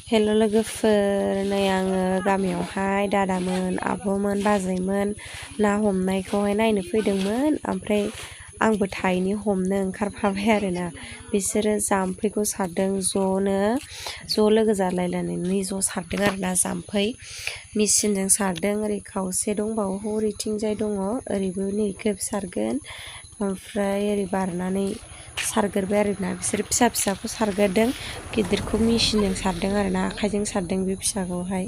हेल' लोगोफोर नै आङो गामियावहाय दादामोन आब'मोन बाजैमोन ना हमनायखौहाय नायनो फैदोंमोन ओमफ्राय आंबो थायैनि हमनो ओंखारफाबाय आरोना बिसोरो जाम्फैखौ सारदों ज' लोगो जालायलायनानै ज' सारदों आरोना जाम्फै मेचिनजों सारदों ओरै खावसे दंबावो हरैथिंजाय दङ ओरैबो नै खेब सारगोन ओमफ्राय ओरै बारनानै सारगोरबाय आरोना बिसोर फिसा फिसाखौ सारगोरदों गिदिरखौ मेचिनजों सारदों आरोना आखाइजों सारदों बे फिसाखौहाय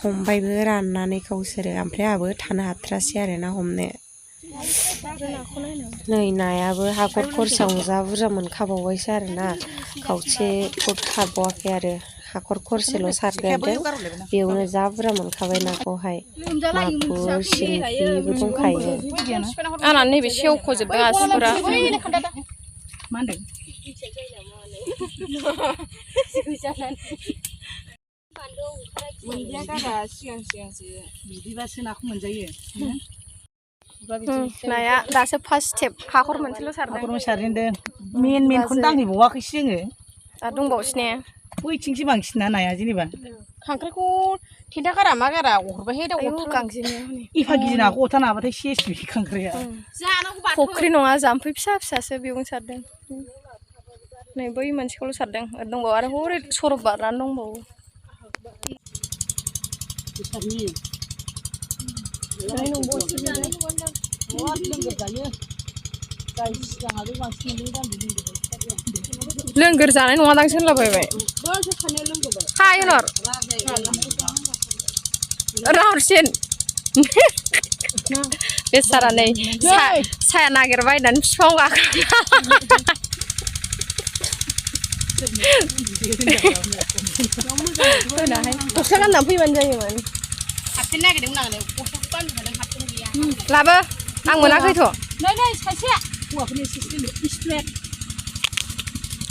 हमबायबो राननानै गावसोरो ओमफ्राय आंहाबो थानो हाथ्रासै आरोना हमनो नै नायाबो हाखर खरसायावनो जा बुरजा मोनखाबावबायसो आरोना खावसेखौ खाबावाखै आरो हाखर खरसेल' सारगोरदों बेयावनो जा बुरजा मोनखाबाय नाखौहाय मागुर सिंगिबो दंखायो आंना नैबे सेवख'जोबदों आसिफोरा मा होनदों मोनजाया गारा सिगांसो बिदिबासो नाखौ मोनजायो नाया दासो फार्स्ट स्टेप हाखर मोनसेल' सारदों हाखर मोनसे सारजेनदों मेनखौनो दांहैबावाखैसो जोङो दा दंबावोसो ने बैथिंसो बांसिन नाया जेनेबा खांख्राइखौ थेन्था गारा मा गारा अरबायहाय दा एफा गिदिर नाखौ अरथा नाबाथाय सेस बि खांख्राइया फख्रि नङा जाम्फै फिसा फिसासो बेयावनो सारदों नै बै मोनसेखौल' सारदों दंबावो आरो हरै सरब बारनानै दंबावो लोंगोर जानाय नङादां सोनलाबायबाय हाय उनर राहरसिन बेसारा नै साया नागिरबायनानै बिफाङाव गाखोना गस्ला गाननानै फैबानो जायोमोन लाबो आं मोनाखैथ'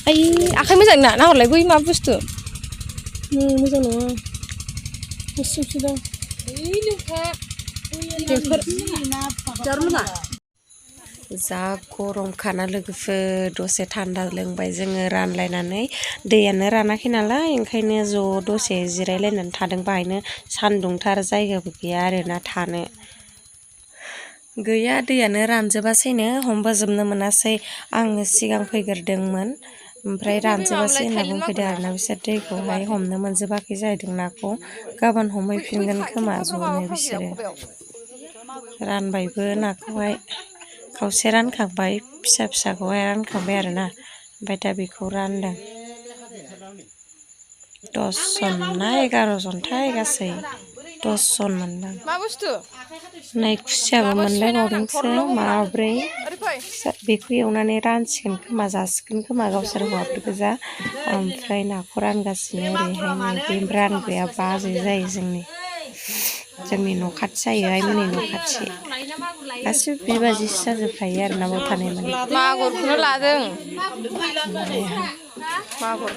आइ आखाइ मोजां ना हरलाय बै मा बुस्थु मोजां नङा जा गरमखाना लोगोफोर दसे थान्दा लोंबाय जोङो रानलायनानै दैयानो रानाखै नालाय ओंखायनो ज' दसे जिरायलायनानै थादों बाहायनो सान्दुंथार जायगाबो गैया आरोना थानो गैया दैयानो रानजोबासैनो हमबोजोबनो मोनासै आङो सिगां फैग्रोदोंमोन ओमफ्राय रानजोबासै होनना बुंफैदों आरोना बिसोर दैखौहाय हमनो मोनजोबाखै जाहैदों नाखौ गाबोन हमहैफिनगोन खोमा ज'नो बिसोरो रानबायबो नाखौहाय खावसे रानखांबाय फिसा फिसाखौहाय रानखांबाय आरोना ओमफ्राय दा बेखौ रानदों 10 जन ना 11 जनथाय गासै 10 जन मोनदों नै खुसियाबो मोनलायबावदोंसो माब्रै बेखौ एवनानै रानसिगोन खोमा जासिगोन खोमा गावसोर हौवाफोर गोजा ओमफ्राय नाखौ रानगासिनो ओरैहाय बे रानग्राया बाजै जायो जोंनि न' खाथि जायो आइमोननि न' खाथि गासिबो बिबादिसो जाजोबखायो आरो ना बाव थानाय माने मागुरखौनो लादों मागुर